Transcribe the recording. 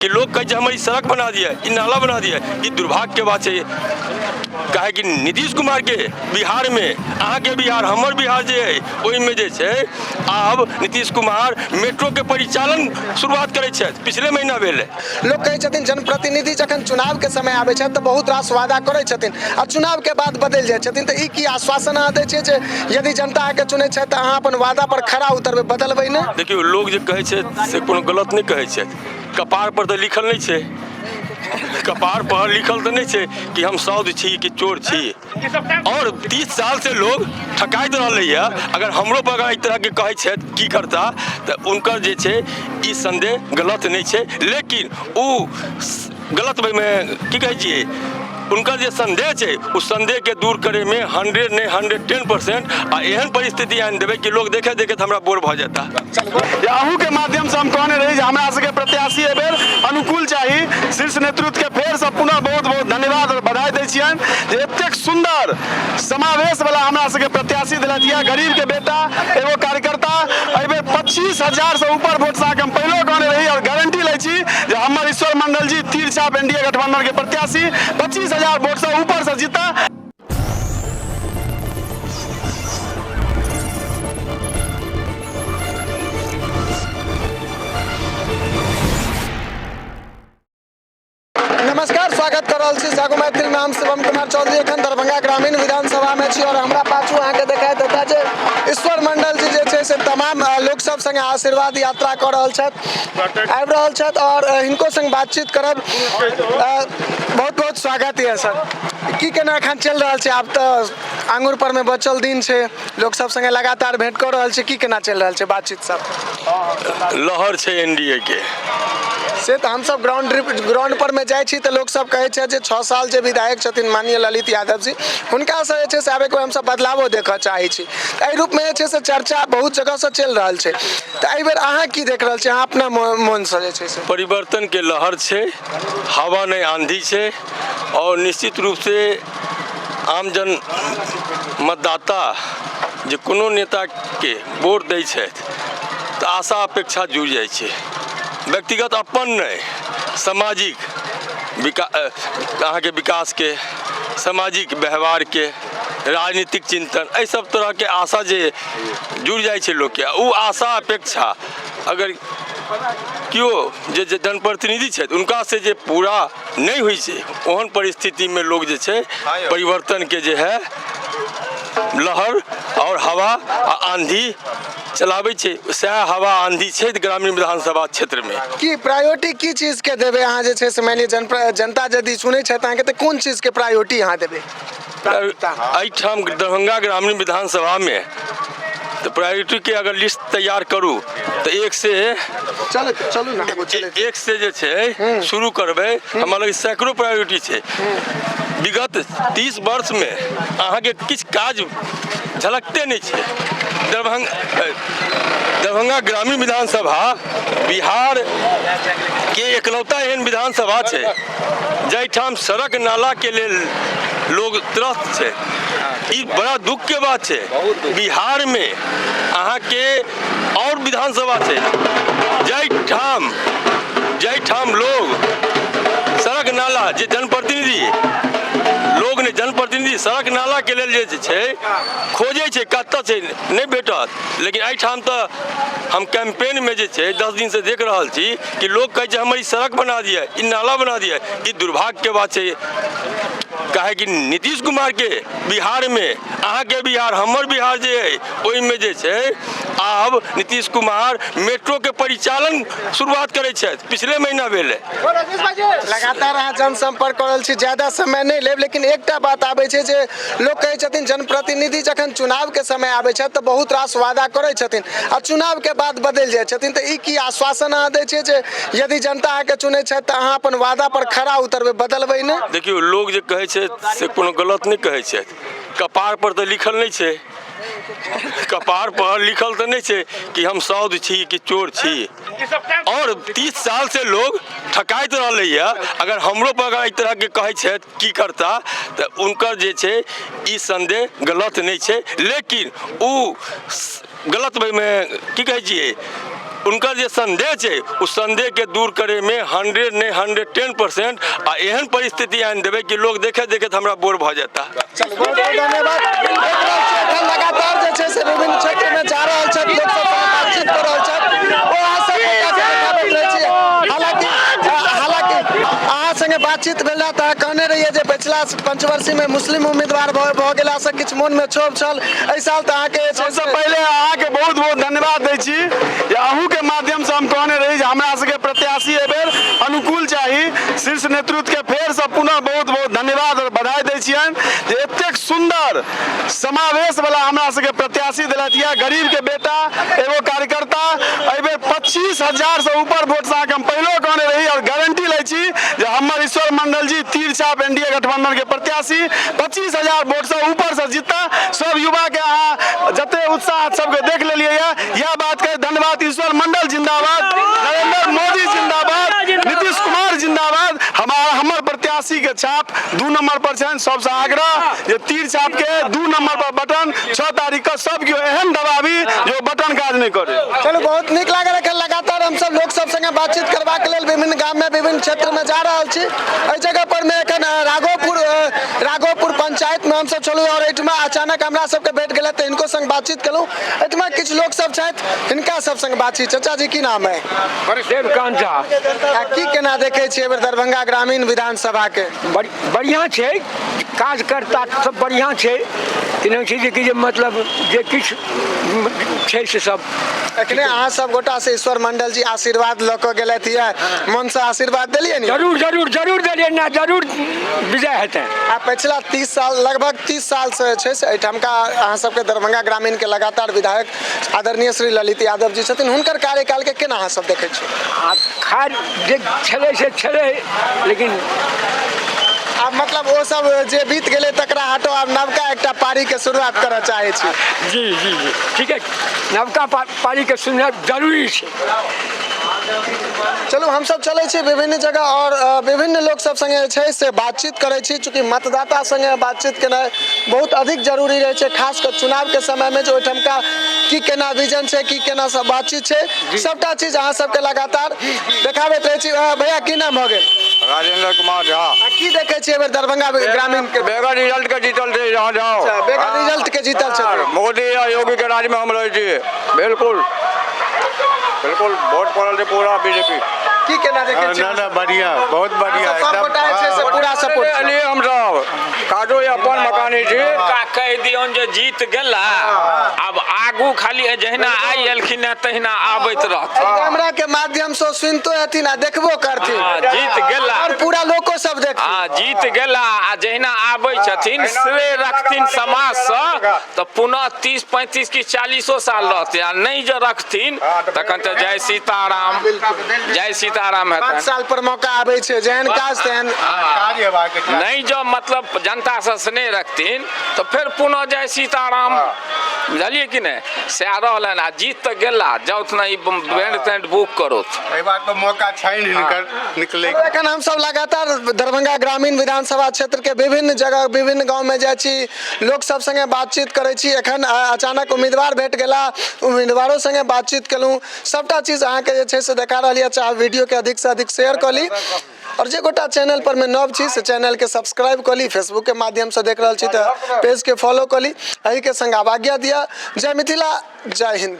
कि लोग कहै छै हमर ई सड़क बना दिया, ई नाला बना दिया। ई दुर्भाग्यके बात छै, काहेकि नीतीश कुमारके बिहारमे, अहाँके बिहार हमर बिहार जे अइ, ओहिमे जे छै आब नीतीश कुमार मेट्रोके परिचालन शुरुआत करै छथि, पिछले महीना भेलै। लोक कहै छथिन जनप्रतिनिधि जखन चुनावके समय आबै छथि तऽ बहुत रास वादा करै छथिन आ चुनावके बाद बदलि जाइ छथिन, तऽ ई की आश्वासन अहाँ दै छियै जे यदि जनता अहाँके चुनै छथि तऽ अहाँ अपन वादा पर खरा उतरबै, बदलबै नहि? देखियौ, लोक जे कहै छै से कोनो गलत नहि कहै छथि। कपार पर तऽ लिखल नहि छै, कपार पर लिखल तऽ नहि छै कि हम साउद छी कि चोर छी। और 30 साल से लोग ठकाइत रहलैए, अगर हमरो पर अगर एहि तरहके कहै छथि की करता, तऽ हुनकर जे छै ई संदेह गलत नहि छै। लेकिन ओ गलत ओहिमे की कहै छियै, हुनकर जे संदेह छै ओ संदेहके दूर करैमे 100 नहि 110% आ एहन परिस्थिति आनि देबै कि लोग देखे देखैत हमरा बोर भऽ जेता। जे अहूँके माध्यमसँ हम कहने रही जे हमरा सबके प्रत्याशी एहि बेर अनुकूल चाही। शीर्ष नेतृत्वके फेरसँ पुनः बहुत बहुत धन्यवाद आओर बधाई दै छियनि जे एतेक सुन्दर समावेशवला हमरा सबके प्रत्याशी देलथि यऽ। गरीबके बेटा एगो कार्यकर्ता एहि बेर 25,000सँ ऊपर वोटसँ अहाँके हम पहिलो कहने रही आओर गारंटी लै छी जे हमर ईश्वर मंडल जी तीर छाप एनडीए गठबंधन के प्रत्याशी 25,000 वोटसँ ऊपरसँ जीता। नमस्कार, स्वागत कर रहल छी जागो मैथिल में। हम शिवम कुमार चौधरी एखन दरभंगा ग्रामीण विधानसभा में छी और हमरा पाछू अहाँके देखाइत हेता जे ईश्वर मंडल जी जे छै से तमाम लोक सब संगे आशीर्वाद यात्रा कऽ रहल छथि, आबि रहल छथि और हिनको संग बातचीत करब। बहुत बहुत स्वागत यऽ सर। की केना एखन चलि रहल छै? आब तऽ आंगुर पर में बचल दिन छै, लोक सब संगे लगातार भेंट कऽ रहल छै, की केना चलि रहल छै बातचीत सब? लहर छै एनडीए के। से तऽ हमसब ग्राउंड पर मे जाइ छी तऽ लोक सब कहै छै जे 6 साल जे विधायक छथिन माननीय ललित यादव जी, हुनकासँ जे छै से आब एक बेर हमसब बदलावो देखऽ चाहै छी। तऽ एहि रूपमे जे छै से चर्चा बहुत जगहसँ चलि रहल छै, तऽ एहि बेर अहाँ की देख रहल छी, अहाँ अपना मोनसँ जे छै से? परिवर्तनके लहर छै, हवा नहि आंधी छै और निश्चित रूपसँ आमजन मतदाता जे कोनो नेताके वोट दै छथि तऽ आशा अपेक्षा जुड़ि जाइ छै, व्यक्तिगत अपन नहि, सामाजिक विका अहाँके विकासके, सामाजिक व्यवहारके, राजनीतिक चिन्तन, एहि सब तरहके आशा जे जुड़ि जाइ छै लोकके, ओ आशा अपेक्षा अगर केओ जे जनप्रतिनिधि छथि हुनकासँ जे पूरा नहि होइ छै, ओहन परिस्थितिमे लोक जे छै परिवर्तनके जे है लहर आओर हवा आ आंधी चलाबै छै, सएह हवा आंधी छै ग्रामीण विधानसभा क्षेत्रमे। की प्रायोरिटी की चीजके देबै अहाँ जे छै से, मानि लिअ जनता यदि चुनै छथि अहाँके तऽ कोन चीजके प्रायोरिटी अहाँ देबै? एहिठाम दरभंगा ग्रामीण विधानसभामे तऽ प्रायोरिटीके अगर लिस्ट तैयार करू तऽ एक से चलू चलू ने आगू चलैत। एक से जे छै शुरू करबै, हमरा लग सैकड़ो प्रायोरिटी छै। विगत 30 वर्षमे अहाँके किछु काज झलकते नहि छै। दरभंगा ग्रामीण विधानसभा बिहार के एकलौता एहन विधानसभा छै जाहिठाम सड़क नालाके लेल लोग त्रस्त छै। ई बड़ा दुखके बात छै। बिहारमे अहाँके आओर विधानसभा छै जाहिठाम लोग सड़क नाला जे जनप्रतिनिधि लोग नहि, जनप्रतिनिधि सड़क नालाके लेल जे छै खोजै छै कतऽ छै, नहि भेटत। लेकिन एहिठाम तऽ हम कैंपेनमे जे छै 10 दिनसँ देख रहल छी कि लोग कहै छै हमर ई सड़क बना दिअ, ई नाला बना दिअ। ई दुर्भाग्यके बात छै, काहेकि नीतीश कुमारके बिहारमे, अहाँके बिहार हमर बिहार जे अइ, ओहिमे जे छै आब नीतीश कुमार मेट्रोके परिचालन शुरुआत करै छथि, पिछले महीना भेलै। लगातार अहाँ जनसंपर्क कऽ रहल छी, ज्यादा समय नहि लेब, लेकिन एकटा बात आबै छै जे लोक कहै छथिन जनप्रतिनिधि जखन चुनावके समय आबै छथि तऽ बहुत रास वादा करै छथिन आ चुनावके बाद बदलि जाइ छथिन, तऽ ई की आश्वासन अहाँ दै छियै जे यदि जनता अहाँके चुनै छथि तऽ अहाँ अपन वादा पर खरा उतरबै, बदलबै नहि? देखियौ, लोक जे कहै छै से कोनो गलत नहि कहै छथि। कपार पर तऽ लिखल नहि छै, कपार पर लिखल तऽ नहि छै कि हम साउद छी कि चोर छी। और 30 साल से लोग ठकाइत रहलैए, अगर हमरो पर अगर एहि तरहके कहै छथि की करता, तऽ हुनकर जे छै ई संदेह गलत नहि छै। लेकिन ओ गलत ओहिमे की कहै छियै, हुनकर जे संदेह छै ओ संदेहके दूर करैमे 100 नहि 110% आ एहन परिस्थिति आनि देबै कि लोग देखैत देखैत हमरा बोर भऽ जेता। चलू, बहुत बहुत धन्यवाद। देख रहल छी एखन लगातार जे छै से विभिन्न क्षेत्रमे जा रहल छथि, लोक सब संगे बातचीत कऽ रहल छथि, ओ अहाँ सब गोटा के देखाबैत रहै छी। हालाँकि अहाँ संगे बातचीत भेल रहए तऽ अहाँ कहने रहियै जे पछिला पंचवर्षीमे मुस्लिम उम्मीदवार भऽ गेलासँ किछु मोनमे क्षोभ छल, एहि साल तऽ अहाँके जे छै सबसँ पहिले अहाँके बहुत बहुत धन्यवाद दै छी जे अहूँके माध्यमसँ हम कहने रही जे हमरा सबके प्रत्याशी एहिबेर अनुकूल चाही। शीर्ष नेतृत्वके फेरसँ पुनः बहुत बहुत धन्यवाद आओर बधाई दै छियनि जे एतेक सुन्दर समावेशवला हमरा सबके प्रत्याशी देलथि यऽ। गरीबके बेटा एगो कार्यकर्ता एहिबेर 25,000सँ ऊपर वोटसँ अहाँके हम पहिलो कहने रही आओर गारंटी लै छी जे हमर ईश्वर मंडल जी तीर छाप एनडीए गठबंधन के प्रत्याशी 25,000 वोटसँ ऊपरसँ जीतता। सब युवाके अहाँ जते उत्साह सबके देख लेलियै यऽ, इएह बात कहि धन्यवाद। ईश्वर मंडल जिंदाबाद, नरेंद्र मोदी जिंदाबाद, नीतीश कुमार जिंदाबाद। हमर प्रत्याशी के छाप 2 नंबर पर छनि। सबसँ आग्रह जे तीर छाप के 2 नंबर पर बटन 6 तारीख के सब केओ एहन दबाबी जे ओ बटन काज नहि करे। चलू, बहुत नीक लागल। एखन लगातार हमसब लोक सब संगे बातचीत करबाक लेल विभिन्न गाम में विभिन्न क्षेत्र में जा रहल छी। एहि जगह पर में एखन राघोपुर पंचायत में हमसब छलहुँ और एहिठमा अचानक हमरा सबके भेट गेल तऽ हिनको संग बातचीत केलहुँ। एहिठमा किछु लोक सब छथि, हिनका सब संग बातचीत। चाचा जी, की नाम है? देवकांत झा। आ की केना देखै छियै एहिबेर दरभंगा ग्रामीण विधानसभा के? बढ़िआँ छै, कार्यकर्ता सब बढ़िआँ छै, केना छै जे कि जे मतलब जे किछु छै से सब। एखने अहाँ सब गोटा से ईश्वर मंडल जी आशीर्वाद लऽ कऽ गेलथि यऽ, मन से आशीर्वाद देलियै ने? जरूर जरूर जरूर देलियै ने, जरूर विजय हेतै। आ पछिला 30 साल, लगभग 30 साल से जे छै से एहिठामका अहाँ सबके दरभंगा ग्रामीण के लगातार विधायक आदरणीय श्री ललित यादव जी छथिन, हुनकर कार्यकाल के केना अहाँ सब देखै छियै? आ खैर जे छलै से छलै, लेकिन आब मतलब ओ सब जे बीत गेलै तकरा हटो, आब नवका एकटा पारी के शुरुआत करऽ चाहै छी। जी जी जी ठीक है, नवका पारी के सुनना जरूरी छै। चलू, हमसब चलै छी विभिन्न जगह और विभिन्न लोक सब संगे जे छै से बातचीत करै छी। चूँकि मतदाता संगे बातचीत केनाइ बहुत अधिक जरूरी रहै छै, खास कऽ चुनाव के समय में जे ओहिठामका की केना विजन छै, की केना सब बातचीत छै, सबटा चीज अहाँ सबके लगातार देखाबैत रहै छी। भैया, की नाम भऽ गेल? राजेंद्र कुमार झा। आ की देखै छियै एहिबेर दरभंगा ग्रामीण के? बेगर रिजल्ट के जीतल छै, यहाँ जाओ। अच्छा, बेगर रिजल्ट के जीतल छथिन। मोदी आ योगी के राज में हम रहै छी, बिल्कुल बिल्कुल वोट पड़ल छै पूरा बीजेपी। की केना देखै छियै? ना ना, बढ़िया, बहुत बढ़िया। सब गोटा जे छै से पूरा सपोर्ट छै। एलियै हमसब काजो अपन मकानी छी। हुनका कहि दियौन जे जीत गेला, आब आगू खाली जहिना आइ एलखिन हेँ तहिना आबैत रहथिन। कैमरा के माध्यम से सुनतो हेथिन आ देखबो करथिन। हँ, जीत गेला। और पूरा लोको सब देखथिन। हँ, जीत गेला आ जहिना आबै छथिन श्रेय रखथिन समाजसँ तऽ पुनः 30 35 कि 40 साल रहतै, आ नहि जे रखथिन तखन तऽ जय सीताराम जय सीताराम 5 हेतनि। साल पर मौका आबै छै, जेहन काज तेहन कार्य हेबाक चाही। नहि जँ मतलब जनतासँ स्नेह रखथिन तऽ फेर पुनः जय सीताराम, बुझलियै कि नहि? सएह रहलनि। आ जीत तऽ गेला, जाउथ ने ई बैंड तैंड बुक करौथ। एहि बार तऽ मौका छनि हिनकर निकलै। एखन हमसब लगातार दरभंगा ग्रामीण विधानसभा क्षेत्र के विभिन्न जगह विभिन्न गाँव में जाइ छी, लोक सब संगे बातचीत करै छी। एखन अचानक उम्मीदवार भेट गेला, उम्मीदवारो संगे बातचीत केलहुँ। सबटा चीज अहाँके जे छै से देखा रहल यऽ। चाहे वीडियो के अधिक से अधिक शेयर कऽ ली और जे गोटा चैनल पर में नव छी से चैनल के सब्सक्राइब कऽ ली, फेसबुक के माध्यम से देख रहल छी तऽ पेज के फॉलो कऽ ली। एहि के संग आब आज्ञा दिअ। जय मिथिला, जय हिंद।